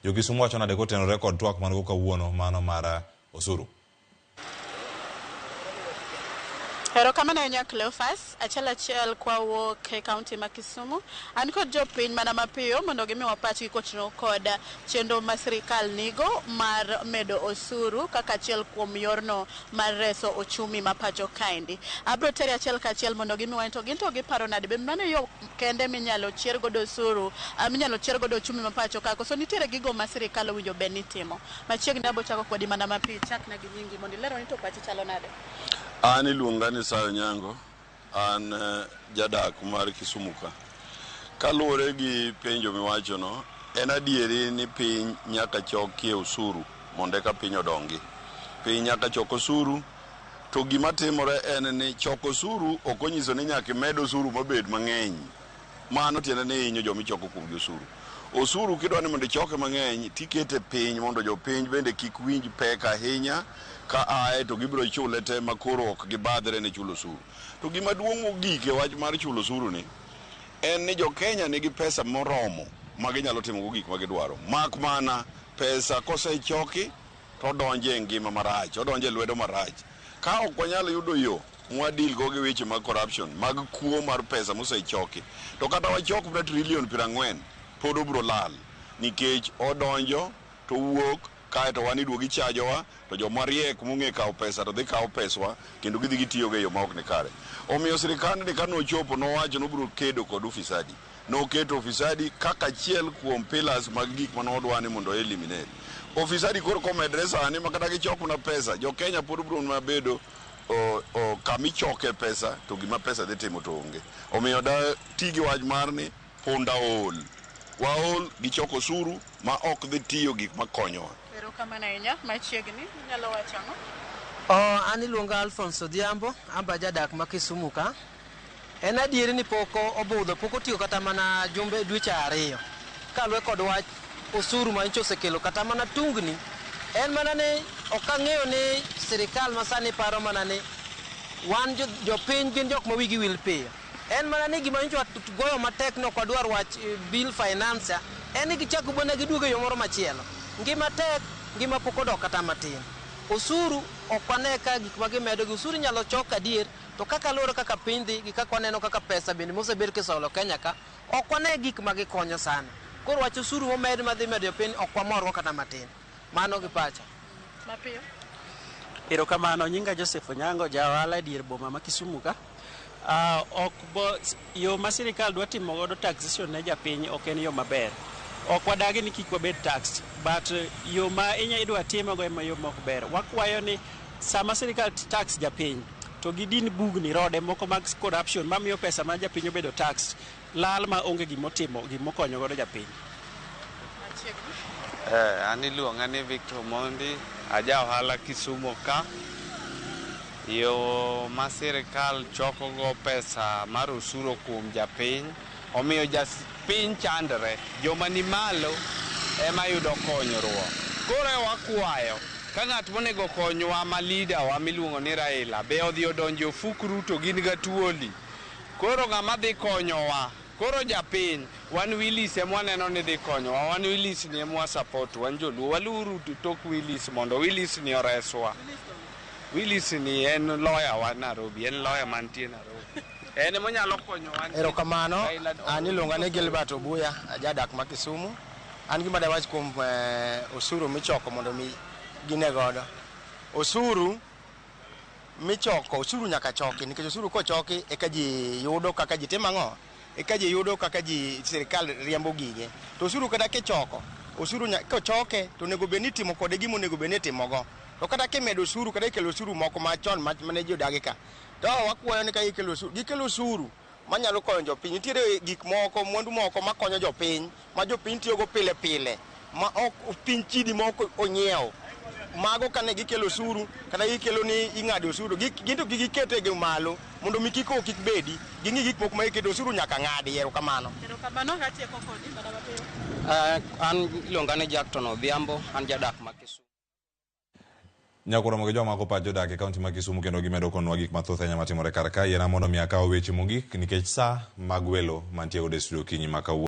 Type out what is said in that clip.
Jo Kisumu wacho nade kotenore kod twak man go kawuono mano mar osuru? Erokamano ahinya Cleophas. Achiel achiel kwawuok e kaunti ma Kisumu, an kod jopiny mana mapiyo mondo gimiwa pachgi koting'o kod chenro ma sirikal nigo mar medo osuru kaka achiel kuom yorno mar reso ochumi ma pacho kaendi. Abro teri achiel kachiel mondo gimiwa ni to gin to giparo nade, be mano e yo kende minyalo chier godo osuru, minyalo chier godo ochumi ma pacho ka koso nitiere gigo ma sirikal owinjo bed ni timo. Machiegni abo chako kodi mana mapiyo, ichakna gi nyingi mondo ilerwa ni to pachi chalo nade. An iluonga ni Sayo Nyango, an jadak mar Kisumu ka. Kaluwore gi penjo miwachono, en adieri ni piny nyaka chokie osuru mondo eka piny odongi. Piny nyaka chok osuru, to gima timore en ni choko osuru ok onyiso ni nyaka imed osuru mabed mang'eny. Mano tiende ni ihinyo joma ichoko kuomgi osuru. Osuru kidwa ni mondo ichoke mang'eny tikete piny mondo jopiny bende kik winj pek ahinya ka ae to gibiro chule te ma koro ok gibadhre ne chulo osuru. To gima duong' mogik e wach mar chulo osuru ni en ni jo Kenya nigi pesa moromo ma ginyalo timogo gik ma gidwaro. Mak mana pesa kosechoki to odonjo e ngima marach, odonjo e lwedo marach. Ka ok wanyal yudo yo mwa deal go gi weche mag corruption, mag kuo mar pesa mosechoki, to kata wachok mana trillion 40 pod obro lal nikech odonjo to owuok kae to wan iduogo ichajowa to joma riek mong'e kawo pesa to dhi kawo peswa kendo gidhi gitiyogo e yo ma ok ni kare. Omiyo sirikandni ka nochopo nowacho nobiro kedo kod ufisadi. Noketo ufisadi kaka achiel kuom pillars mag gik mane odwa ni mondo eliminate. Ufisadi koro komedre sani ma kata gichok mana pesa, jo Kenya pod biro mana bedo kama ichoke pesa to gima pesa dhi timo to onge. Omiyo da ti gi wach mar ni punda ool. Waol gi choko osuru ma ok dhi tiyo gik makonyowa. Erokamano ahinya. Machiegni, inyalo wacho ang'o? Oh, an iluonga Alphonse Odhiambo, amba jadak ma Kisumu ka. En adieri ni pok obudho, pok otiyo kata mana jumbe dweche ariyo. Kaluwe kod wach osuru ma nyocha osekelo kata mana tungni, en mana ni ok ang'eyo ni sirikal ma sani paro mana ni wan jopiny gin jok ma wigi wil piyo. En mana ni gima nyocha wagoyo matek ni ok wadwar wach bill finance en ni gichako mana giduogo e yo moro machielo. Ngima tek, ngima pok odok kata matin. Osuru ok wane ka gik ma gimedo gi osuru inyalo chok adier to kaka luwore kaka piny dhi gi kaka waneno kaka pesa bende mosebed kisolo Kenya ka ok wane gik ma gikonyo sana. Koro wach osuru momed madhi medo jopiny ok wamorgo kata matin. Mano gi pacha. Mapiyo. Erokamano, nyinga Joseph Onyango, ja ohala e dier boma ma Kisumu ka. Ok bo, yo ma sirikal dwa timo godo taxation ne japiny ok en yo maber. Ok wadagi ni kik wabed taxed, but yo ma inya idwa time go ema yo ma ok ber. Wakwayo ni sama sirikal tax japiny to gidin bugni rode moko mag corruption mamiyo pesa ma japiny obedo taxed lal ma onge gimotimo gimokonyo godo japiny. Machiegni. An iluonga ni Victor Mondi, aja ohala Kisumu ka. Yo ma sirikal choko go pesa mar osuru kuom japiny omiyo japiny chandre. Joma ni malo ema yudo konyruok. Koro e wakwayo ka ng'at monego konywa ma leader wa miluongo ni Raila be odhi odonjo e ofuk Ruto gin gatuoli. Koro ng'ama dhi konyowa Koro japiny, wan Willis ema waneno ni dhi konyowa, wan Willis ni ema wa support, wan joluo, waluwuru tok Willis mondo Willis ni oreswa. Willis ni en lawyer wa Nairobi, en lawyer mantie Nairobi. En ema onyalo konyowa. Erokamano, an iluonga ni Gilbert Obuya, ajadak ma Kisumu. An gima dawach kuom osuru michoko mondo mi gine godo. Osuru michoko, osuru nyaka choki nikech osuru kochoki eka ji yudo kaka ji timo ang'o? Eka ji yudo kaka ji sirikal riembo gige. To osuru kata kichoko, osuru kochoke to onego bed ni itimo kode gima onego bed ni itimogo. To kata kimedo osuru kata ikelo osuru moko machon mane ji odagi ka, to wakwayo ni ka gikelo osuru, gikelo osuru manyalo konyo jopiny. Nitiere gik moko, mwandu moko makonyo jopiny, ma jopiny tiyogo pile pile, ma ok piny chidi ma ok onyiewo. Mago kane gikelo osuru, kata gikelo ni ing'ado osuru, gin to kik gikete gi malo, mondo mi kik kik bedi. Ging'i gik moko ma iketo osuru nyaka ng'adi. Erokamano. Erokamano, atieko kodi, mana mapiyo. An iluonga ni Jackton Odhiambo, an jadak ma Kisumu. Nyakoro mogi joma mako pach jodak e kaunti ma Kisumu kendo gimedo konwa gik mathoth ahinya matimore kar ka. Yiena mondo mi akaw weche mogik nikech saa mag welo mantie godo e studio okinyi ma kawuono.